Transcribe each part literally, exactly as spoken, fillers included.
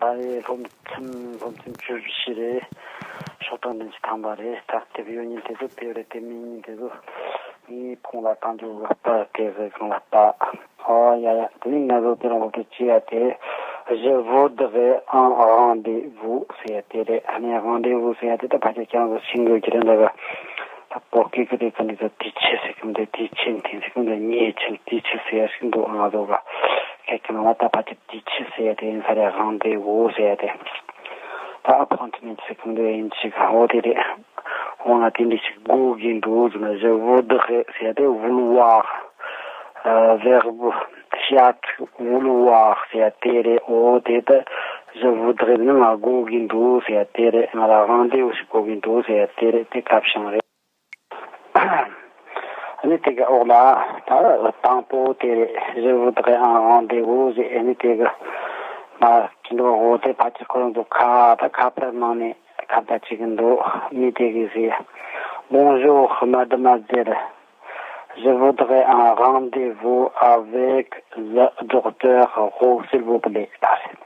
ད་རེས་སློབ་ཚན་སློབ་ཚན་བཅུ་བཞི་རེད། ཤོག་གྲངས་བདུན་ཅུ་ཐམ་པ་རེད། ད་དེབ་ཡོད་ཉིན་དེ་ཚོ་དེབ་རེད། དེབ་མེད་ཉིན་དེ་ཚོ་ངས་ཁོང་ལ་བཏང་རྒྱུ་གི་པར་དེ་གི་སྒང་ལ་ལྟ། ཨོ་ཡ་ཡ། དེ་ནས་ང་ཚོ་དེ་རིང་སློབ་ཁྲིད་བྱེད་ཡ་དེ། Je voudrais un rendez-vous ཟེར་ཡ་དེ་རེད། ཨ་ནི་rendez-vous ཟེར་ཡ་དེ་ད་ཕལ་ཆེར་ཁྱེད་རང་ཚོ་ཤེས་དགོས་ཀྱི་རེད། འདི་གི་ད་བོད་སྐད་ཀྱི་དེ་ཚོ་འདི་ཚོ་དུས་ཆད་ཟེར་གི་མི་འདུག་དུས་ཆད་འཐེན་ཟེར་གི་མི་འདུག་ཉེས་ཆད་དུས་ཆད་ཟེར་ཡ་ཞིག་འདུག་ང་ཚོ་གི་སྐད་ཀྱི་ནང་ལ་ད་ཕལ་ཆེར་དུས་ཆད་ཟེར་ཡ་དེ་ཡིན་ས་རེད། rendez-vous ཟེར་ཡ་དེ། ད་appointment ཟེར་གི་མི་འདུག་དབྱིན་ཇི་གི། འོ་དེ་རེད། འོ་ང་དེ་འདྲ་ཞིག་དགོས་ཀྱི་འདུག་ཟེར་ན། Je voudrais ཟེར་ཡ་དེ། Vouloir, verbe ཞབས་ཀྱུ་vouloir ཟེར་ཡ་དེ་རེད། འོ་དེ་ད་Je voudrais ནི་ང་དགོས་ཀྱི་འདུག་ཟེར་ཡ་དེ་རེད། ང་ལ་rendez-vous ཞིག་དགོས་ཀྱི་འདུག་ཟེར་ཡ་དེ་རེད། དེ་ཁ་བྱང་རེད། ཨ་ནི་དེ་གི་འོག་ལ་ད་དང་པོ་དེ་རེད། Je voudrais un rendez-vous ཟེར། ཨ་ནི་དེ་གི་མ་ཁྱི་འདུག་འོ་དེ་ཕལ་ཆེར་ཁོ་རང་ཚོ་ཁ་ད་ཁ་པར་ནང་ནས་ཁ་བརྡ་བྱེད་ཀྱི་འདུག་མི་དེ་གིས་ཟེར། Bonjour mademoiselle, je voudrais un rendez-vous avec le docteur Roux, s'il vous plaît. ད་རེད།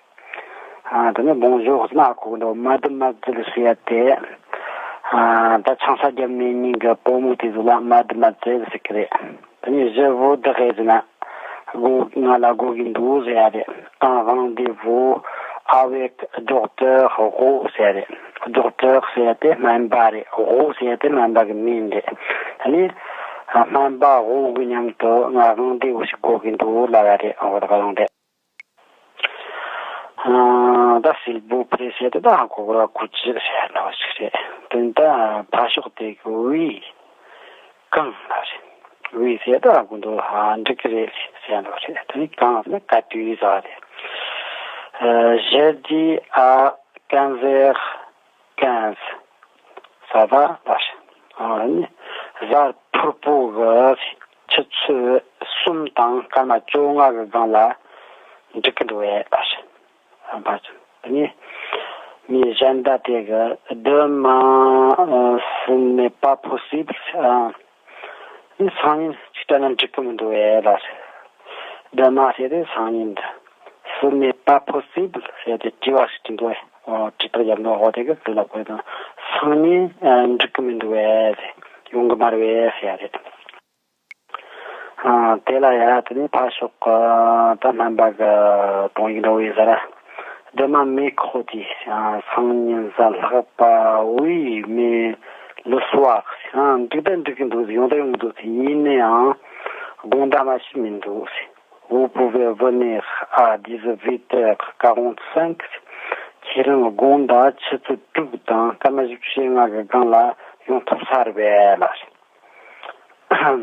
ཨ་དེ་ནས་bonjour ཟེར་ན་ཁོ་འདུག mademoiselle ཟེར་ཡ་དེ། ཨ་ད་ཆང་ས་རྒྱབ་མེད་ཉིན་གི་བུ་མོ་དེ་ཚོ་ལ་mademoiselle ཟེར་གི་རེད། དེ་ནས་je voudrais ཟེར་ན་དགོས། ང་ལ་དགོས་ཀྱི་འདུག་ཟེར་ཡ་རེད། Un rendez-vous avec docteur Roux ཟེར་ཡ་རེད། Docteur ཟེར་ཡ་དེ་སྨན་པ་རེད། Roux ཟེར་ཡ་དེ་སྨན་པ་གི་མིང་རེད། དེ་ནས་སྨན་པ་Roux གི་མཉམ་དུ་ང་rendez-vous ཞིག་དགོས་ཀྱི་འདུག་ལབ་ཡ་རེད། འོ་ད་ག་རང་རེད། ཨ་ད་s'il vous plaît ཟེར་དེ་ད་ཁོ་ར་ཁུ་ཅི་ཟེར་ནོ་ཞིག་རེད། དེ་ད་ཕར་ཕྱོགས་དེ་གི oui གང་ལ་རེད། Oui ཟེར་ད་ཁོ་འདུག་ཨ་འགྲིག་གི་རེད་ཟེར་ནོ་རེད། དེ་ནི་གང་ཟེར་ན་ག་དུས་ཟེར་བ་རེད། ཨ་jeudi à quinze heures quinze ཟེར་བ་ལ་རེད། ཨ་ནི་གཟའ་ཕུར་བུ་གི་ཆུ་ཚོད་གསུམ་དང་སྐར་མ་བཅོ་ལྔ་གི་སྒང་ལ་འགྲིག་གི་འདུག་ཨེ་ལ་རེད། ཨ་ཕ་ཚོ་དེ་ནས་ངའི་agenda དེ་གི་demain, euh, ce n'est pas possible. ཨ་ནི་སང་ཉིན་ཅིག་ལྟ་ན་འགྲིག་གི་མི་འདུག་ཨེ་ལ་རེད། Demain ཟེར་དེ་སང་ཉིན་རེད། Ce n'est pas possible ཟེར་དེ་དྲི་བ་ཞིག་དྲིས་འདུག་ཨེ། ཨོ་དྲི་རྟགས་བརྒྱབ་འདུག་འོ་དེ་གི་དེ་ལ་བོད་དུ་སང་ཉིན་ཨ་འགྲིག་གི་མི་འདུག་ཨེ་ཟེར། ཡོང་གི་མ་རེད་ཟེར་ཡ་རེད། ཨ་དེ་ལ་ཡ་དེ་ནས་ཕར་ཕྱོགས་ཀྱི་ད་སྨན་པ་གི་དོན་ཡིག་འདྲ་བོ་ཡིན་ས་ར། Demain mercredi, ཨ་སང་ཉིན་གཟའ་ལྷག་པ། Oui, mais le soir. ཨ་འགྲིག་ད་འགྲིག་གི་འདུག་ཡོང་ད་ཡོང་གི་འདུག་ཡིན་ན་ཡང་དགོང་དག་མ་ཞིག་མི་འདུག Vous pouvez venir à dix-huit heures quarante-cinq. ཁྱེད་རང་དགོང་དག་ཆུ་ཚོད་དྲུག་དང་སྐར་མ་བཞི་བཅུ་ཞེ་ལྔ་གི་སྒང་ལ་ཡོང་ཐུབ་ས་རེད་པས་ལགས། ཨ་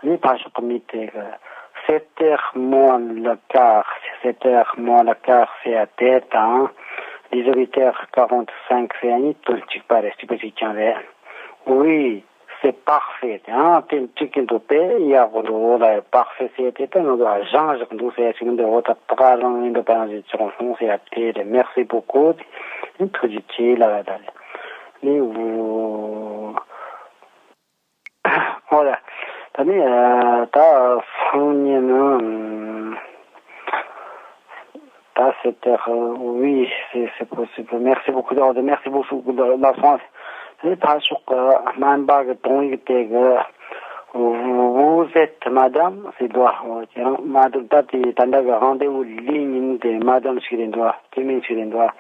ནི་ཕར་ཕྱོགས་ཀྱི་མི་དེ་གི་sept heures moins le quart, sept heures moins le quart ཟེར་ཡ་དེ་དང་dix-huit heures quarante-cinq ཟེར་ཡ་གཉིས་དོན་གཅིག་པ་རེད། གཅིག་པ་གཅིག་རྐྱང་རེད། Oui, c'est parfait. ཨ་དེ་འགྲིག་གི་འདུག་དཔེ་ཡག་པོ་འདུག་ལ། Parfait ཟེར་དེ་ད་ང་ཚོ་བཞེངས་བཞག་འདུག་ཟེར་ཞིག་འདུག་འོ་ད་ད་ག་རང་ཡིན་འདུག་པ་རང་ཞིག་ཅོག་སོང་ཟེར་ཡ་དེ་རེད། Merci beaucoup. ཐུགས་རྗེ་ཆེ་ལ་ད་རེད། ནི་འོ་ད་ད་ནི་ད་སང་ཉིན་ནི། ད་c'est-à-dire, oui, c'est, c'est possible. Merci beaucoup. Oh, merci beaucoup, ལབ་སོང་། དེ་ཕར་ཕྱོགས་ཀྱི་སྨན་པ་གི་དོན་ཡིག་དེ་གི Vous êtes madame, c'est droit. ཁྱེད་རང་madame ད་དེ་ད་ལྟ་གི་rendez-vous ལེན་ཉིན་དེ་madame ཞིག་རེད་འདུག་སྐྱེ་དམན་ཞིག་རེད་འདུག་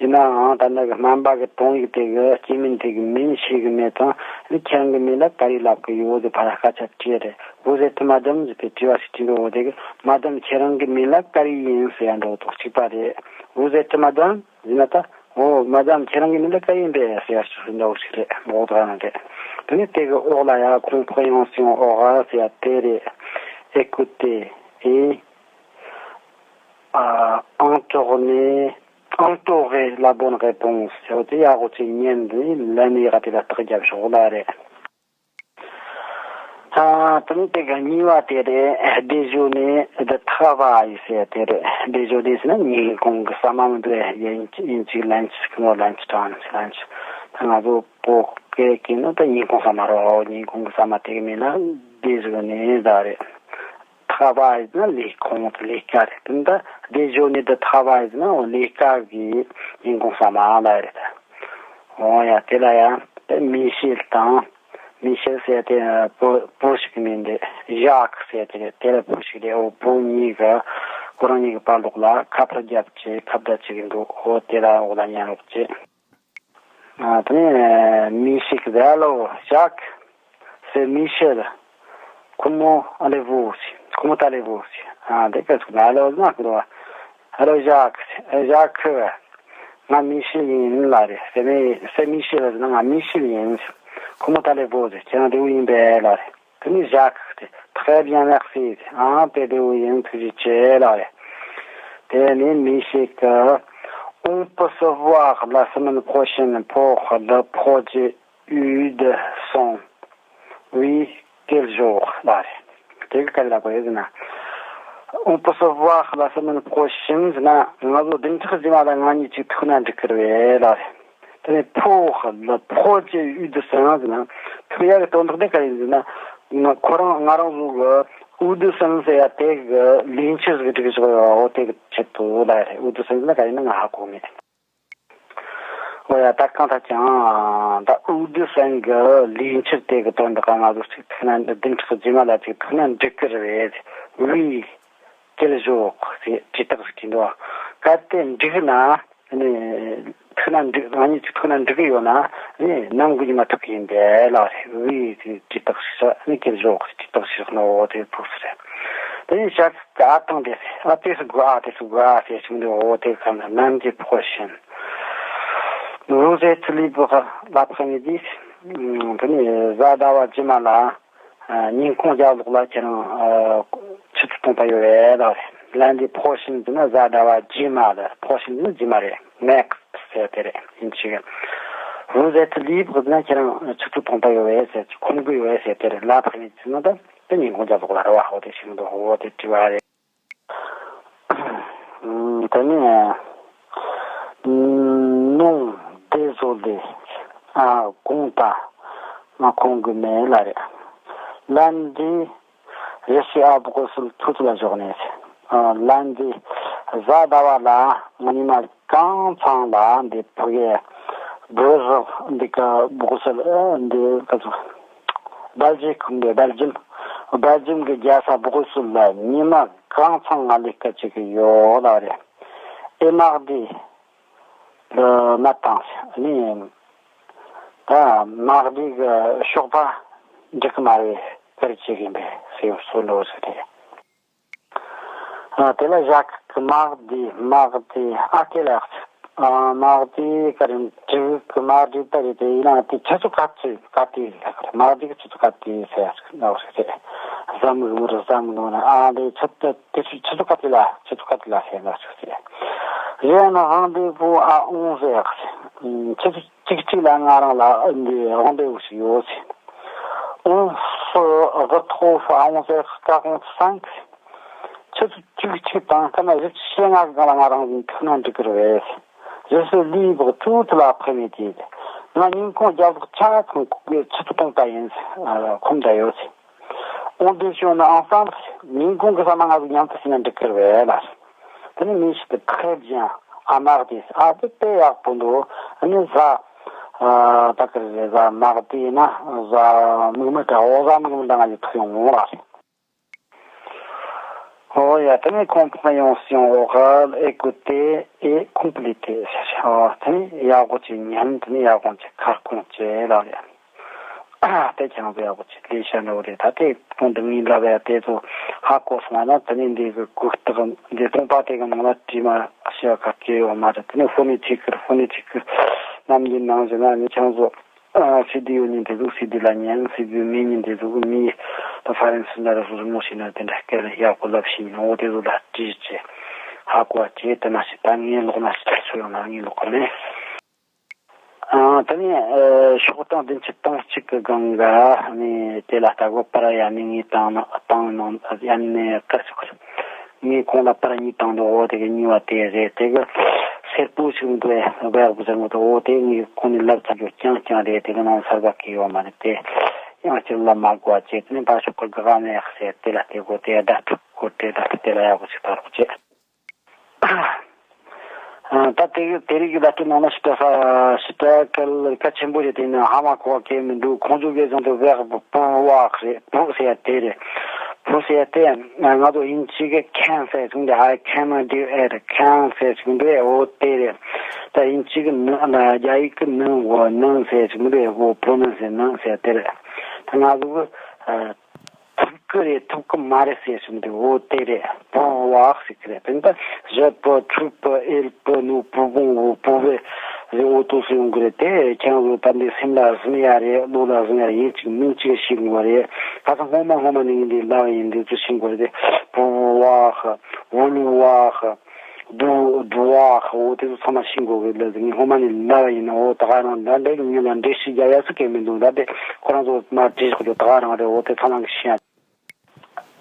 ཡིན་ནའང་ད་ལྟ་གི་སྨན་པ་གི་དོན་ཡིག་དེ་གི་སྐྱེ་དམན་དེ་གི་མིང་ཤེས་གི་མེད་དང་། ཁྱེད་རང་གི་མིང་ལ་ག་རེ་ལབ་གི་ཡོད་དེ་ཕར་སྐད་ཆ་དྲིས་རེད། Vous êtes madame ཟེར་བའི་དྲི་བ་ཞིག་དྲིས་འདུག་འོ་དེ་གི་madame ཁྱེད་རང་གི་མིང་ལ་ག་རེ་ཡིན་ཟེར་ཡ་འདྲ་བོ་དོག་གཅིག་པ་རེད། Vous êtes madame ཡིན་ན་ད། འོ་madame ཁྱེད་རང་གི་མིང་ལ་ག་རེ་ཡིན་པས་ཟེར་ཡ་ཞིག་འདྲ་བོ་ཞིག་རེད། འོ་ད་ནང་རེད། དེ་ནས་དེ་གི་འོག་ལ་ཡ་compréhension orale ཟེར་ཡ་དེ་རེད། Écoutez et, euh, entourer, entourer la bonne réponse ཟེར་བ་དེ་ཡག་པོ་ཅིག་ཉན་དུས་ལན་ཡག་དེ་ལ་རྟགས་རྒྱབ་ཤོག་ལ་རེད། ཨ་དེ་ནས་དེ་ག་གཉིས་པ་དེ་རེད། Déjeuner de travail ཟེར་དེ་རེད། Déjeuner ཟེར་ན་ཉིན་གུང་གི་ཟ་མ་མི་འདུག་ཡིན་ཡིན་གཅིག་lunch ཟེར་གི་མོ། Lunch time, lunch. ད་ང་ཚོ་བོད་སྐད་ཀྱི་ནང་ད་ཉིན་གུང་ཟ་མ་རོ། ཉིན་གུང་གི་ཟ་མ་དེ་གི་མིང་ལ་déjeuner ཟེར་རེད། ཐ་བ་ཡིན་ན་ལས་ཁུངས་ལས་ཀ་རེད། དེ་འདྲ་བདེ་འཇོ་ནི་དུ་ཐ་བ་ཡིན་ན་འོ་ལས་ཀ་གི་ཡིན་གོང་ས་མ་ལ་རེད། འོ་ཡ་དེ་ལ་ཡ་དེ་མི་ཤེལ་དང་། མི་ཤེལ་ཟེར་དེ་བུ་བུ་ཞིག་མིན་དེ་ཞག་ཟེར་དེ་རེད། དེ་ལ་བུ་ཞིག་རེད། འོ་བུ་གཉིས་ཀ་ཁོ་རང་གཉིས་ཀ་བར་ལོགས་ལ་ཁ་ཕར་རྒྱབ་ཅིག་ཁ་བརྡ་ཅིག་འདུག་འོ་དེ་ལ་འོ་ལ་ཉན་རོགས་ཅེས། ཨ་དེ་ནས་མི་ཞིག་ཟེར་ལོ་ཞག་ཟེར་མི་ཤེལ། Comment allez-vous? Comment allez-vous? ཨ་དེ་ག་ཚོད་ན་ལོ་ན་ཀི་རོ། Allô Jacques. Jacques. ང་མི་ཤེལ་ཡིན་ལ་རེད། C'est Mi- c'est Michel. ང་མི་ཤེལ་ཡིན། Comment allez-vous? ཁྱེད་རང་བདེ་པོ་ཡིན་པས་ལ་རེད། དེ་ནས་Jacques. Très bien, merci. ཨ་དཔེ་བདེ་པོ་ཡིན། ཐུགས་རྗེ་ཆེ་ལ་རེད། དེ་ནས་མི་ཞིག་གིས། On peut se voir la semaine prochaine pour le projet U deux cents. Oui, quel jour? ལ་རེད། དེ་ག་ག་ལ་གོ་ཡོད་ཟེར་ན། On peut se voir la semaine prochaine ཟེར་ན་ང་ཚོ་བདུན་ཕྲག་རྗེས་མ་ལ་ང་གཉིས་ཅིག་ཐུག་ན་འགྲིག་གི་རེད་ལ་རེད། དེ་ནས་pour le projet U deux cents ཟེར་ན་ཐུག་ཡག་གི་དོན་དག་དེ་ག་ཡིན་ཟེར་ན། ང་ཁོ་རང་ང་རང་ཚོ་གི་U deux cents ཟེར་ཡ་དེ་གི་ལས་འཆར་ཟིག་སྒྲིག་བཞག་ཡོད། འོ་དེ་གི་ཆེད་དུ་ལ་རེད། U deux cents ཟེར་ན་ག་ཡིན་ན་ང་ཧ་གོ་མེད། འོ་ཡ་ད་གང་ལྟར་ཀྱང་ད་U deux cents གི་ལས་འཆར་དེ་གི་དོན་དག་ང་ཚོ་ཅིག་ཐུག་ན་བདུན་ཕྲག་རྗེས་མ་ལ་ཅིག་ཐུག་ན་འགྲིག་གི་རེད། Oui, quel jour? ཟེར་དྲི་རྟགས་ཤིག་བྲིས་འདུག་གལ་ཏེ་འགྲིག་ན་ནི་ཐུག་ན་འགྲིག་ང་གཉིས་ཅིག་ཐུག་ན་འགྲིག་གི་ཡོད་ན་ནི་ནམ་གི་ཉི་མ་ཐུག་གི་ཡིན་པས་ལ་རེད། Oui ཟེར་དྲི་རྟགས་ཤིག་ནི་quel jour ཟེར་དྲི་རྟགས་ཤིག་ནོ་དེ་ཕུགས་སུ་རེད། དེ་ནས་ཞག་ག་དང་དེ་ཨ་དེ་སུ་དགོས། ཨ་དེ་སུ་དགོས། ཨ་ཟེར་ཞིག་འདུག་འོ་དེ་ག་ན་lundi prochain. Vous êtes libre l'après-midi. དེ་ནས་གཟའ་ཟླ་བ་རྗེས་མ་ལ་ཉིན་གུང་རྒྱབ་ལོགས་ལ་ཁྱེད་རང་ཆུ་ཚོད་སྟོང་པ་ཡོད་རེད་ལ། Lundi prochain ཟེར་ན་གཟའ་ཟླ་བ་རྗེས་མ་ལ། Prochain ཟེར་ན་རྗེས་མ་རེད། Next ཟེར་དེ་རེད། ཡིན་ཞིག Vous êtes libre ཟེར་ན་ཁྱེད་རང་ཆུ་ཚོད་སྟོང་པ་ཡོད་རེད་ཟེར། ཁོམ་གི་ཡོད་རེད་ཟེར་དེ་རེད། L'après-midi ཟེར་ན་ད་དེ་ཉིན་གུང་རྒྱབ་ལོགས་ལ་རེད་བ། འོ་དེ་ཞིག་འདུག་འོ་དེ་དྲི་བ་རེད། དེ་ནས་non, désolé. ཨ་དགོངས་དག་ང་ཁོམ་གི་མེད་ལ་རེད། Lundi je suis à Bruxelles toute la journée. ཨ་lundi གཟའ་ཟླ་བ་ལ་ང་ཉི་མ་གང་ཚང་ལ་འདི་ཕ་གི་Brussels འདི་ག་Brussels ཨ་འདི་ག་ཚོ་Belgique འདི་Belgium Belgium གི་རྒྱལ་ས་Brussels ལ་ཉི་མ་གང་ཚང་ང་ལས་ཀ་བྱེད་གི་ཡོད་ལ་རེད། Et mardi le matin ནི་ད་mardi གི་ཞོགས་པ་འགྲིག་གི་མ་རེད། ཕེར་བྱེད་གི་ཡིན་པས་ཟེར་སོ་འགྲོ་ཟེར་ཏེ། ཨ་དེ་ལ་ཞག་གི་mardi mardi ཨ་ཁེ་ལ་ཨ་mardi ག་རེ་འགྲིག་གི་mardi ད་རེད། དེ་ཡིན་ན་དེ་ཆུ་ཚོད་ག་ཚོད་ག་དུས་ལ་ག་རེ་mardi གི་ཆུ་ཚོད་ག་དུས་ཟེར་ཡ་ཟིག་འདུག་ཟེར་ཏེ། གཟའ་མིག་དམར་གཟའ་མིག་དམར་ན་ཨ་དེ་ཆུ་ཚོད་དེ་ཆུ་ཆུ་ཚོད་ག་དུས་ལ་ཆུ་ཚོད་ག་དུས་ལ་ཟེར་འདུག་ཟེར་ཏེ། J'ai un rendez-vous à onze heures. ཆུ་ཚོད་གཅིག་གཅིག་ལ་ང་རང་ལ་འདི་rendez-vous ཞིག་ཡོད་ཟེར། On se retrouve à onze heures quarante-cinq. ཆུ་ཚོད་བཅུ་གཅིག་དང་སྐར་མ་བཞི་བཅུ་ཞེ་ལྔ་གི་སྒང་ལ་ང་རང་ཐུག་ན་འགྲིག་གི་རེད། Je suis libre toute l'après-midi. ང་ཉིན་གུང་རྒྱབ་ལོགས་ཆ་ཚང་ཆུ་ཚོད་སྟོང་པ་ཡིན། ཁོམ་ད་ཡོད། On déjeune ensemble. ཉིན་གུང་གི་ཟ་མ་ང་ཚོ་མཉམ་དུ་ཟ་ན་འགྲིག་གི་རེད་ལ། དེ་ནས་མི་ཞིག་གིས་très bien, à mardi. ཨ་དེ་དཔེ་ཡག་པོ་འདུག་ཨ་ནི་གཟའ་ཨ་ད་ག་རེ་རེད། གཟའ་mardi ཡིན་ན་གཟའ་མིག་དམར་འདྲ། འོ་གཟའ་མིག་དམར་འདྲ་ང་ཚོ་ཐུག་ཡོང་ངོ་ལ། འོ་ཡ། དེ་ནས་compréhension orale, écouter et compléter. འོ་དེ་ནས་ཡག་པོ་ཅིག་ཉན། དེ་ནས་ཡག་པོ་ཅིག་ཁ་སྐོང་བྱེད་ལ་ཡ། དེ་ཁྱེད་རང་ཚོ་ཡག་པོ་ཅིག་ལས་བྱ་འདྲ་བོ་རེད། ད་དེ་གོང་དུ་ངས་ལབ་ཡ་དེ་ཚོ་ཧ་གོ་སོང་བ་ན་དེ་ནས་འདི་གི་གུག་རྟགས་འདི་སྟོང་པ་དེ་གི་ནང་ལ་བྲིས་མ་ཤེས་པ་ག་གེ་ཡོད་མ་རེད། དེ་ནས་phonétique phonétique རྣམས་འདི་ནང་བཞིན་ན་ནི་ཁྱེད་རང་ཚོ། ཨ། སི་ཌི་ཡོད་ཉིན་དེ་ཚོ་སི་ཌི་ལ་ཉན། སི་ཌི་མེད་ཉིན་དེ་ཚོ་མི་ད་ཧྥ་རན་སི་འདྲ་ར་སོ་སོ་མོ་ཤེས་ན་དེ་འདྲ་སྐད་ལ་ཡག་པོ་ལབ་ཤེས་ཉིན་འོ་དེ་ཚོ་ལ་བྲིས་བྱས་ཧ་གོ་བ་བྱས། དེ་མ་ཤེས་ད་ངས་ཀློག་ན་ཤེས་ཚོད་ཡོང་ན་ངས་ཀློག་གི་མེད། ཨ། དེ་ནས་ཨ་ཤོག་གྲངས་བདུན་ཅུ་དོན་གཅིག་གི་སྒང་ག་ནས་དེ་ལ་ལྟ་གོ་པར་ཡ་ནས་ངས་བཏང་ན་བཏང་ནང་ཡ་ནས་ཀར་ཟེར་གོ། ངས་གོང་ལ་པར་གཉིས་བཏང་འདུག་འོ་དེ་གི་གཉིས་པ་དེ་རེད། དེ་གི་སེར་པོ་ཞིག་འདུག་ཨེ། སྦ་ཡག་པོ་ཟེར་མོ་དེ། འོ་དེ་ངས་གོང་ནས་ལབ་ཚར་རྒྱུ་རྐྱང་རྐྱང་རེད། དེ་གི་ནང་གསར་པ་གི་ཡོད་མ་རེད། དེ་ཡང་སྤྱིར་ལ་མ་གོ་བ་བྱས། དེ་ནས་པར་ཤོག་གི་ག་ནས་ཟེར་དེ་ལ་དེ་གོ་དེ་ཡ་ད་ཐུག་སྐོར་དེ་ད་ལྟ་དེ་ལ་ཡག་པོ་ཞིག་ལྟ་རོགས་བྱེད། ཨ། ད་དེ་དེ་རིགས་ཀྱི་ལ་སྟོད་ནང་ན་ཞིག་ལྟ་ས་ཞིག་ལྟ་གལ་གལ་ཆེན་པོ་རེད། དེ་ནི་ཧ་མ་གོ་བ་གལ་མི་འདུག་ཁོང་ཚོ་གིས་བཟུང་དུ་བེག་པུ་བག་རེད། པུ་ཟེར་ཡ་དེ་རེད། པུ་ཟེར་ཡ་དེ་ང་ཚོ་དབྱིན་ཇི་གི་ཁན་ཟེར་བྱུང་དེ། I cannot do it. ཁན་ཟེར་བྱུང་དེ་འོ་དེ་རེད། ད་དབྱིན་ཇི་གི་ནི་ལ་རྒྱ་ཡིག་གི་ནི་འོ་ནི་ཟེར་བྱུང་དེ་འོ་པུ་ནི་ཟེར་ནི་ཟེར་དེ་རེད། ད་ང་ཚོ་གི་ཐུབ་ཀི་རེད་ཐུབ་ཀི་མ་རེད་ཟེར་བཞིན་དུ་འོ་དེ་རེད། པོ་བག་ཟེར་གི་རེད། དེ་འདྲ་ཞི་པོ་ཆུ་པོ་ཨེལ་པོ་ནུ་པོ་བོང་བུ་པོ་བེ་རེད། འོ་དུ་སུ་ཡོང་གི་རེད། དེ་ཁྱེད་རང་ཚོ་ད་འདི་སེམས་ལ་ཟིན་ཡ་རེད། བློ་ལ་ཟིན་ཡ་རེད། ཡིན་གཅིག་མིན་གཅིག་ཤེས་དགོས་རེད། ཁ་སང་སྔོན་མ་སྔོན་མ་ནས་ཡིན་དེ་ལབ་ཡིན་དེ་ཚོ་ཤེས་དགོས་རེད། དེ་པོ་བག་བུ་ལུ་བག་དུ་དུ་བག་འོ་དེ་ཚོ་ཚང་མ་ཤེས་དགོས་གི་ལབ་ཟིན། ངས་སྔོན་མ་ནས་ལབ་ཡིན། འོ་ད་ག་རང་ད་འདི་ངས་ལ་འགྲེལ་བཤད་རྒྱག་ཡ་སུ་གལ་མི་འདུག་ད་དེ་ཁོ་རང་ཚོ་མ་བྲིས་ཤོག་ད་ག་རང་རེད། འོ་དེ་ཚང་མ་གི་ཤེས་ཡ།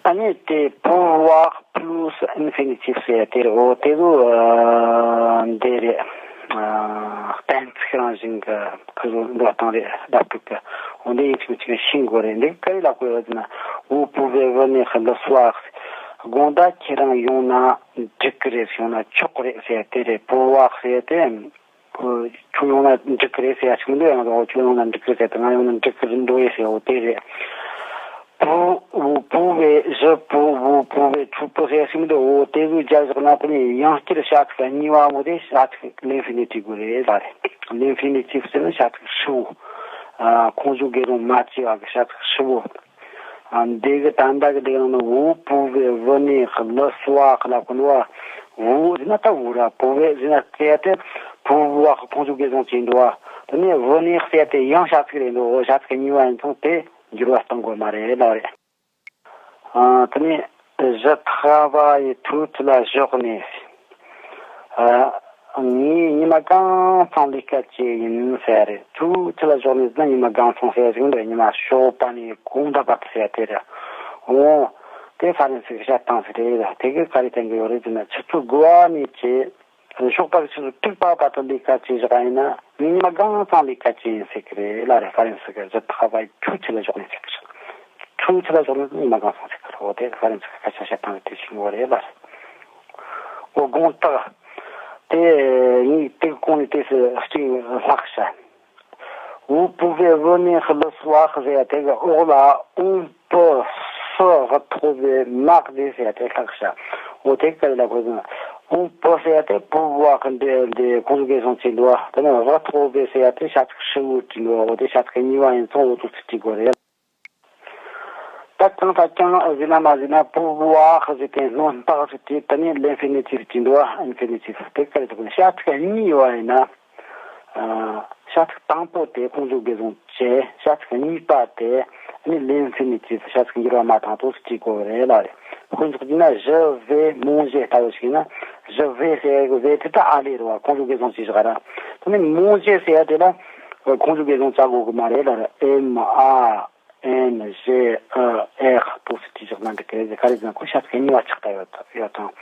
ཨ་ནི་དེ་པོ་བག་པུ་ལུ་སི་ཨིན་ཕི་ནི་ཊིབ་ཟེར་དེ་རེད། འོ་དེ་ཚོ་ཨ་འདི་རེད། ཨ་གཏན་ཚིགས་རང་བཞིན་གི་ཁོ་ཚོ་འགྲོ་སྟངས་རེད། བརྡ་སྤྲོད་གི། འོ་འདི་ཡིན་ཚུལ་ཅིག་ཤེས་དགོས་རེད། འདི་ག་རེ་ལབ་དགོས་ཡོད་ཟེར་ན། འོ་པུ་བེ་བུ་ནི་ཧི་ལི་སུ་བག་དགོང་དག་ཁྱེད་རང་ཡོང་ན་འགྲིག་གི་རེད། ཡོང་ན་ཆོག་གི་རེད་ཟེར་དེ་རེད། པོ་བག་ཟེར་དེ། ཁྱོད་ཡོང་ན་འགྲིག་གི་རེད་ཟེར་ཡ་ཞིག་མི་འདུག་ཡང་ཁྱོད་ཡོང་ན་འགྲིག་གི་རེད་ཟེར་དེ། ང་ཡོང་ན་འགྲིག་གི་རེད་འགྲོ་ཡེ་ཟེར། འོ་དེ་རེད། པུ་པུ་བེ་བཞི་པུ་བུ་པུ་བེ་ཆུ་པུ་ཟེར་ཡ་ཞིག་མི་འདུག་འོ་དེ་ཚོ་རྒྱབ་བཞག་ན་དེ་ནས་ཡང་བསྐྱར་བྱ་ཚིག་གཉིས་པ་མོ་དེ་བྱ་ཚིག་ལིན་ཕི་ནི་ཊིབ་དགོས་རེད་ལ་རེད། ལིན་ཕི་ནི་ཊིབ་ཟེར་ན་བྱ་ཚིག་ཧྲིལ་བོ། ཨ་ཁོང་ཚོ་དགེ་སློང་མ་བྱས་པ་གི་བྱ་ཚིག་ཧྲིལ་བོ། ཨ་འདི་གི་ད་ལྟ་གི་འདི་ནང་ནས་འོ་པུ་བེ་བུ་ནི་ཧི་ལི་སུ་བག་ལ་ཁོ་ནོ། འོ་ཟེར་ན་ད་འོ་ར། པུ་བེ་ཟེར་ན་ཟེར་ཏེ་པུ་བག་ཁོང་ཚོ་དགེ་སློང་བྱས་འདུག་བ། དེ་ནས་བུ་ནི་ཟེར་ཏེ་ཡང་བྱ་ཚིག་རེད་འདུག་འོ་བྱ་ཚིག་གཉིས་པ་ཡིན་ཙང་དེ་འགྱུར་བ་གཏོང་དགོས་མ་རེད་ལ་རེད། ཨ་དེ་ནས་ཞི་ཐག་པ་ཡི་ཐུགས་ཚུ་ལ་ཞོག་ནས། ཨ་ངས་ཉི་མ་གང་ཚང་ལས་ཀ་བྱེད་ཡིན་ཟེར་རེད། ཐུགས་ཚུ་ལ་ཞོག་ནས་ཟེར་ན་ཉི་མ་གང་ཚང་ཟེར་ཞིག་འདུག་ཉི་མ་ཞོགས་པ་ནས་དགོང་དག་བར་དུ་ཟེར་དེ་རེད། འོ་དེ་ཧྥ་རན་སི་གི་བཤད་སྟངས་ཤིག་རེད། དེ་གི་ག་རེ་བསྟན་གི་ཡོད་རེད་ཟེར་ན། ཆུ་ཚོད་དགུ་པ་ནས་བྱས། ཞོགས་པ་གི་ཆུ་ཚོད་དྲུག་པ་བར་དུ་ལས་ཀ་བྱེད་བཞག་ཡིན་ན་ངས་ཉི་མ་གང་ཚང་ལས་ཀ་བྱེད་ཡིན་ཟེར་གི་རེད་ལ་རེད། ཧྥ་རན་སི་གི་ཞི་ཐག་པ་ཡི་ཐུགས་ཚུ་ལ་ཞོག་ནས་ཟེར་གི་རེད། ཐུགས་ཚུ་ལ་ཞོག་ནས་ཉི་མ་གང་ཚང་ཟེར་གི་རེད། འོ་དེ་ཧྥ་རན་སི་གི་སྐད་ཆ་བཤད་སྟངས་དེ་ཞིག་ཡོད་རེད་ལ་རེད། འོ་དགོང་དག་དེ་ངས་དེ་གི་གོང་ནས་དེ་སུ་གཅིག་ལྷག་བྱ། འོ་པུ་བེ་བུ་ནི་ཧི་ལི་སུ་བག་ཟེར་ཡ་དེ་གི་འོག་ལ་འོང་པོ་སི་ཧི་ཐོ་བེ་མག་དེ་ཟེར་ཡ་དེ་ལྷག་བྱ། འོ་དེ་གི་ག་རེ་ལབ་དགོས་ཟེར་ན། འོང་པོ་ཟེར་ཡ་དེ་པུ་བག་འདི་འདི་ཁོང་ཚོ་དགེ་སློང་བྱས་འདུག་བ། དེ་ནས་ཧི་ཐོ་བེ་ཟེར་ཡ་དེ་བྱ་ཚིག་ཧྲིལ་བོ་བྲིས་འདུག་འོ་དེ་བྱ་ཚིག་གཉིས་པ་ཡིན་ཙང་འོ་དུ་ཚིག་བྲིས་དགོས་རེད། ད་གང་ལྟར་ཀྱང་ཟེར་ན་མ་ཟེར་ན་པུ་བག་ཟེར་དེ་སྔོན་རྟགས་ཟེར་དེ་དེ་ནས་ལིན་ཕི་ནི་ཊིབ་བྲིས་འདུག་བ། ཨིན་ཕི་ནི་ཊིབ་དེ་གི་ག་རེ་ལབ་དགོས་ན། བྱ་ཚིག་གཉིས་ཡོད་བ་ཡིན་ན། ཨ་བྱ་ཚིག་དང་པོ་དེ་ཁོང་ཚོ་དགེ་སློང་བྱས། བྱ་ཚིག་གཉིས་པ་དེ་ནི་ལིན་ཕི་ནི་ཊིབ་བྱ་ཚིག་འགྱུར་བ་མ་བཏང་དུས་སུ་བྲིས་དགོས་རེད་ལ་རེད། དཔེ་འཇོག་བྱས་ན་ཞི་བེ་མོང་ཞེ་ལྟ་བུ་ཞིག་ཡིན་ན། ཞི་བེ་ཟེར་གི་བེ་དེ་ད་ཨ་ལས་རེད་བ། ཁོང་ཚོ་དགེ་སློང་བྱས་བཞག་ར། དེ་ནི་མོང་ཞེ་ཟེར་ཡ་དེ་ལ་ཁོང་ཚོ་དགེ་སློང་བྱ་དགོས་གི་མ་རེད་ལ་རེད། ཨེམ་ཨ་ཨེན་ཞེ་ཨ་ཨེག་དུ་སུ་བྲིས་བཞག་ན་འགྲིག་གི་རེད། ག་རེ་ཟེར་ན་ཁོ་བྱ་ཚིག་གཉིས་པ་ཆགས་ད་ཡོད་ཡོད་དང་།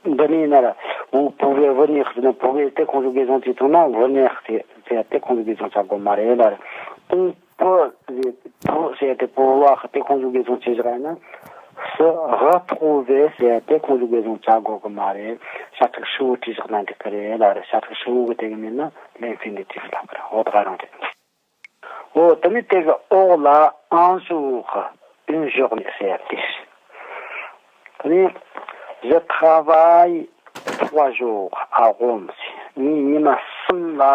འདི་ནས་ཡིན་ན་ར། འོ་པུ་བེ་བུ་ནི་ཟེར་ན་པུ་བེ་དེ་ཁོང་ཚོ་དགེ་སློང་བྱས་ཐུབ་ན་བུ་ནི་ཟེར་ཟེར་ཡ་དེ་ཁོང་ཚོ་དགེ་སློང་བྱ་དགོས་མ་རེད་ལ་རེད། ཨོང་པོ་ཟེར་པུ་ཟེར་ཡ་དེ་པུ་བག་དེ་ཁོང་ཚོ་དགེ་སློང་བྱས་བཞག་ཡིན་ན། སི་ཧི་ཐོ་བེ་ཟེར་ཡ་དེ་ཁོང་ཚོ་དགེ་སློང་བྱ་དགོས་གི་མ་རེད། བྱ་ཚིག་ཧྲིལ་བོ་བྲིས་བཞག་ན་འགྲིག་གི་རེད་ལ་རེད། བྱ་ཚིག་ཧྲིལ་བོ་གི་དེ་གི་མིང་ལ་ལིན་ཕི་ནི་ཊིབ་ལབ་གི་རེད། འོ་ད་ག་རང་རེད། འོ་དེ་ནས་དེ་གི་འོག་ལ་ཨང་ཞོག་ཨིན་ཞོག་ནས་ཟེར་ཡ་དེ་རེད། དེ་ནས་ཞི་ཐག་པ་ཡི་ཐོག་ཞོག་ཨ་ཧོམ་ཟེར། ངས་ཉི་མ་གསུམ་ལ་ཨ་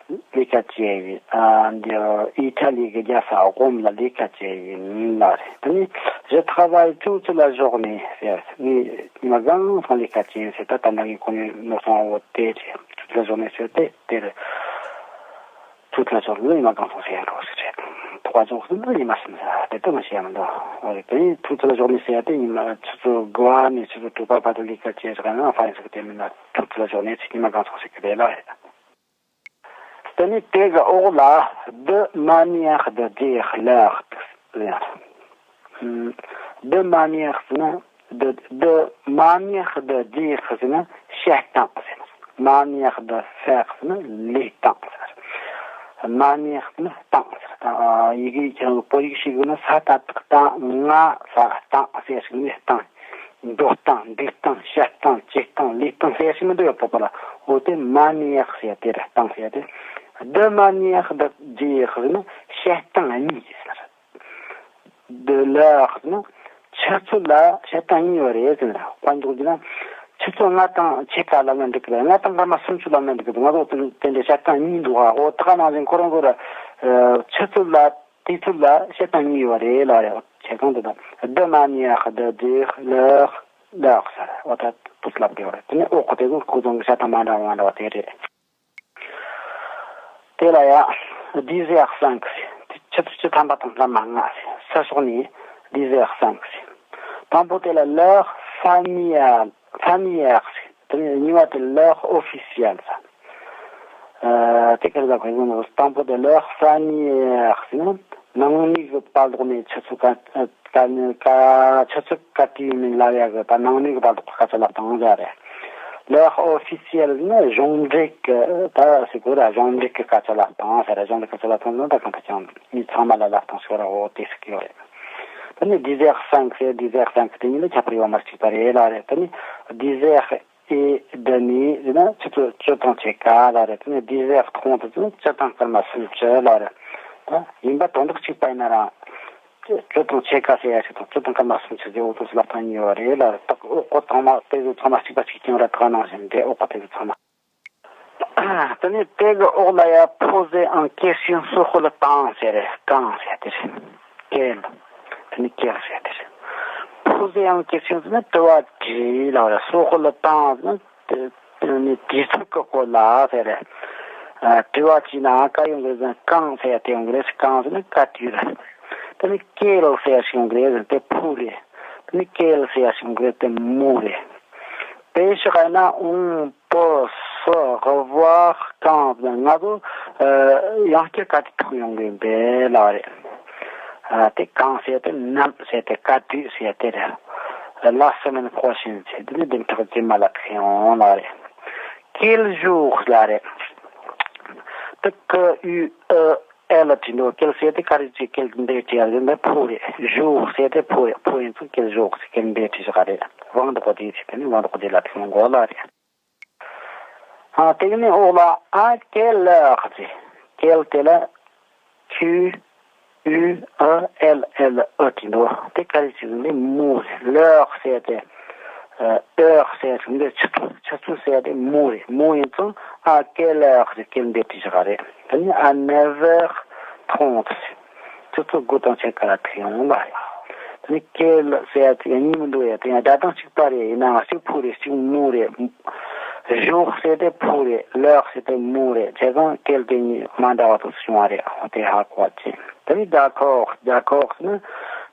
ལས་ཀ་བྱས་ཡིན། ཨ་འདི་ཨི་ཊ་ལི་གི་རྒྱལ་ས་ཨ་ཧོམ་ལ་ལས་ཀ་བྱས་ཡིན་ལ་རེད། དེ་ནས་ཞི་ཐག་པ་ཡི་ཐུགས་ཚུ་ལ་ཞོག་ནས་ཟེར། ངས་ཉི་མ་གང་ཚང་ལས་ཀ་བྱས་ཡིན་ཟེར། ད་ད་ལྟ་ངས་ཁོ་ནས་ནོར་སོང་བ་འོ་དེ་རེད། ཐུགས་ཚུ་ལ་ཞོག་ནས་ཟེར་དེ་དེ་རེད། ཐུགས་ཚུ་ལ་ཞོག་ནས་ཉི་མ་གང་ཚང་ཟེར་ཡ་འགྲོ་ཟེར་རེད། ཐོག་ཅོག་ཟེར་ན་ཉི་མ་གསུམ་ཟེར་དེ་ལྟ་མ་བྱེད་ཡ་མི་འདུག་འོ་རེད། དེ་ནས་ཐུགས་ཚུ་ལ་ཞོག་ནས་ཟེར་ཡ་དེ་ཉི་མ་ཆུ་ཚོད་དགུ་པ་ནས་ཆུ་ཚོད་དྲུག་པ་བར་དུ་ལས་ཀ་བྱས་རེད་ན། ཧྥ་རན་སི་གི་དེ་མིན་ན་ཐུགས་ཚུ་ལ་ཞོག་ནས་ཉི་མ་གང་ཚང་ཟེར་གི་རེད་ལ་རེད། དེ་ནས་དེ་གི་འོག་ལ་དི་མ་ནི་ཡ་ཧ་དི་ཇེ་ཧ་ལ་ཧ་དི་ཟེར་ཡ། དི་མ་ནི་ཡ་ཧ་ཟེར་ན། དི་དི་མ་ནི་ཡ་ཧ་དི་ཇེ་ཧ་ཟེར་ན་བཤད་སྟངས་ཟེར། མ་ནི་ཡ་ཧ་དི་ས་ཧ་ཟེར་ན་ལས་སྟངས་ཟེར། མ་ནས་ནི་བཏང་ཟེར། ད་ཡི་གེ་ཁྱེད་རང་བོད་ཡིག་ཤེས་དགོས་ན། ས་ཏ་བཏགས་སྟ། ང་ས་བཏང་ཟེར་ཞིག་ནས་བཏང་། འདོད་སྟངས། འདུག་སྟངས། བཤད་སྟངས། བྱེད་སྟངས། ལས་སྟངས་ཟེར་ཞིག་མི་འདུག་ཡ། བོད་པ་ལ། འོ་དེ་མ་ནས་ཟེར་དེ་རེད། བཏང་ཟེར་དེ། འདི་མ་ནས་འདི་རྗེས་ཟེར་ན་བཤད་སྟངས་གཉིས་ཟེར། འདི་ལ་ཟེར་ན་ཁྱེད་ཚོ་ལ་བཤད་སྟངས་གཉིས་ཡོད་རེད་ཟེར་ན། དཔེ་འཇོག་རྒྱུ་ན། ཁྱེད་ཚོ་ང་དང་ཁྱེད་ཀ་ལབ་ན་འགྲིག་གི་རེད། ང་དང་སྐར་མ་སུམ་ཅུ་ལབ་ན་འགྲིག་གི་རེད། ང་ཚོ་དེ་དེ་འདྲའི་བཤད་སྟངས་གཉིས་འདུག་ཨ། འོ་ད་ག་ནང་བཞིན་ཁོ་རང་ཚོ་ལ། ཁྱེད་ཚོ་ལ། དེ་ཚོ་ལ་བཤད་སྟངས་གཉིས་ཡོད་རེད་ལ་རེད། ཁྱེད་ཚོ་འདི་དང་འདི་མ་ནས་ཨ་ཁ་འདི་རྗེས་ལགས་ལགས་ཟེར། འོ་ད་དུས་ལབ་དགོས་རེད། དེ་ནས་འོག་གི་དེ་ཚོ་ཁོ་ཚོ་གི་བཤད་སྟངས་མ་འདྲ་བ་མ་འདྲ་བ་དེ་རེད། དེ་ལ་ཡང་ལྡི་ཟེར་ཡག་སང་གི་ཆུ་ཚོད་བཅུ་ཐམ་པ་དང་སྐར་མ་ལྔ་ཟེར། ས་ཕྱོགས་ནས་ལྡི་ཟེར་ཡག་སང་གི་ཟེར། དང་པོ་དེ་ལ་ལགས་ཧྥ་མི་ཡ་ཧྥ་མི་ཡག་ཟེར། དེ་ནས་གཉིས་པ་དེ་ལགས་ཨོ་ཕི་སི་ཡལ་ཟེར། ཨ་དེ་ག་རེ་ཟེར་དགོས་ན། དང་པོ་དེ་ལགས་ཧྥ་མི་ཡག་ཟེར་ན་ནང་མི་གི་བར་ལོགས་ནས་ཆུ་ཚོད་ག་ག་ག་ཆུ་ཚོད་ག་དུས་ཡིན་མིན་ལབ་ཡག་གི། ད་ནང་མི་གི་བར་ལོགས་སྐད་ཆ་ལབ་སྟངས་ཟེར་རེད། ལགས་ཨོ་ཕི་སི་ཡལ་ཟེར་ན་གཞུང་འབྲེལ་གི། ད་ཟེར་དགོས་ར། གཞུང་འབྲེལ་གི་སྐད་ཆ་ལབ་སྟངས་ཟེར་རེད། གཞུང་འབྲེལ་སྐད་ཆ་ལབ་སྟངས་ཟེར་ན་ད་གང་ལྟར་ཀྱང་མི་ཚང་མ་ལ་ལབ་སྟངས་ཟེར་ར། འོ་དེ་ཟེར་གི་ཡོད་རེད། ད་ནི་ལྡི་ཟེར་ཡག་སང་གི་ཟེར། ལྡི་ཟེར་ཡག་སང་གི་དེ་གཉིས་ལ་ཁྱད་པར་ཡོད་མ་རེད། གཅིག་པ་རེད་ལབ་རེད། ད་ནི་ལྡི་ཟེར་ཡག་ཨེ་འདི་ནས་ཟེར་ན་ཆུ་ཚོད་བཅུ་དང་ཕྱེད་ཀ་ལབ་རེད། དེ་ནས་ལྡི་ཟེར་ཡག་ཐོག་ཏུ་ཟེར་ན་བཅུ་དང་སྐར་མ་སུམ་ཅུ་ལབ་རེད། ད་ཡིན་པ་དོན་དག་གཅིག་པ་ཡིན་ན་རང་བཅུ་དང་ཕྱེད་ཀ་ཟེར་ཡ་ཞིག་དང་བཅུ་དང་སྐར་མ་སུམ་ཅུ་ཟེར། འོ་དེ་ཚོ་ལབ་སྟངས་གཉིས་ཡོད་རེད་ལབ་རེད། ད་འོ་འོ་ཚང་མ་དེ་ཚོ་ཚང་མ་གཅིག་པ་གཅིག་རྐྱང་ར། ད་ག་ནང་བཞིན་དེ་འོ་དེ་ཚོ་ཚང་མ། དེ་ནས་དེ་གི་འོག་ལ་ཡ་poser une question སོགས་ལ་བཏང་ཟེར་རེད། བཀང་ཟེར་དེ་རེད། བཀལ། དེ་ནས་བཀལ་ཟེར་དེ་རེད། Poser une question ཟེར་ན་དྲི་བ་དྲིས་ལབ་རེད། སོགས་ལ་བཏང་ཟེར་ན་དེ་དེ་ནས་དུས་ཚོད་ཀྱི་སྐོར་ལ་ཟེར་རེད། ཨ་དྲི་བ་དྲིས་ན་ག་ཡོང་གི་རེད་ཟེར་ན་བཀང་ཟེར་ཡ་དེ་ཡོང་གི་རེད། བཀང་ཟེར་ན་ག་དུས་རེད། དེ་ནས་བཀལ་ཟེར་ཡ་ཞིག་ཡོང་གི་རེད་ཟེར་ན་དེ་ཕུ་རེད། དེ་ནས་བཀལ་ཟེར་ཡ་ཞིག་ཡོང་གི་རེད། དེ་མོ་རེད། དེ་ཞིག་ཡིན་ན་on peut se revoir quand ང་ཚོ་ཡང་བསྐྱར་ག་དུས་ཐུག་ཡོང་གི་ཡིན་པས་ལབ་རེད། ཨ་དེ་quand ཟེར་དེ་ནམ་ཟེར་དེ་ག་དུས་ཟེར་དེ་རེད། La semaine prochaine ཟེར་དེ་ནི་བདུན་ཕྲག་རྗེས་མ་ལ་ཐུག་ཡོང་ལབ་རེད། Quel jour ལབ་རེད། དེ་Q U E L བྲིས་འདུག Quel ཟེར་དེ་ག་རེ་བྲིས། Quel འདི་བྲིས་ཡ་ཟེར་འདི་ཕུ་རེད། Jour ཟེར་དེ་ཕུ་རེད། ཕུ་ཡིན་ཙང་Quel jour ཟེར། Quel འདི་བྲིས་བཞག་རེད། Vendredi ཟེར་དེ་ནི་vendredi ལ་ཐུག་ཡོང་གོ་ལབ་རེད། ཨ་དེ་ནས་འོག་ལ་à quelle heure ཟེར། Quel དེ་ལ་Q U E L L E བྲིས་འདུག་དེ་ག་རེ་བྱེད་ཀྱི་འདི་མོ་རེད། L'heure ཟེར་དེ་ཨ་heure ཟེར་དེ་ཆུ་ཚོད། ཆུ་ཚོད་ཟེར་དེ་མོ་རེད། མོ་ཡིན་ཙང་à quelle heure ཟེར། Quel འདི་བྲིས་བཞག་རེད། དེ་ནས་à neuf heures trente ཟེར། ཆུ་ཚོད་དགུ་དང་ཕྱེད་ཀ་ལ་ཐུག་ཡོང་ལབ་རེད། དེ་ནས་quel ཟེར་ཡ་དེ་གཉིས་མི་འདུག་ཡ། དེ་ཡང་སྒྲ་གདངས་གཅིག་པ་རེད། ཡིན་ནའང་གཅིག་ཕུ་རེད། གཅིག་མོ་རེད། Jour ཟེར་དེ་ཕུ་རེད། L'heure ཟེར་དེ་མོ་རེད། བྱས་ཙང་quel དེ་གཉིས་མ་འདྲ་བ་དུ་བྱུང་བ་རེད། འོ་དེ་ཧ་གོ་བ་བྱས། དེ་ནས་d'accord, d'accord ཟེར་ན་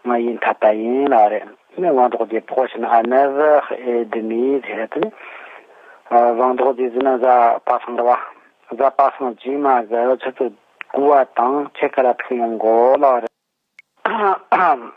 ང་ཡིན་ཐ་ཐ་ཡིན་ལབ་རེད། དེ་ནས་vendredi prochain à neuf heures et demie ཟེར་རེད། དེ་ནས་vendredi ཟེར་ན་གཟའ་པ་སངས་རེད་བ། གཟའ་པ་སངས་རྗེས་མ་གི་ཆུ་ཚོད་དགུ་པ་དང་ཕྱེད་ཀ་ལ་ཐུག་ཡོང་གོ་ལབ་རེད།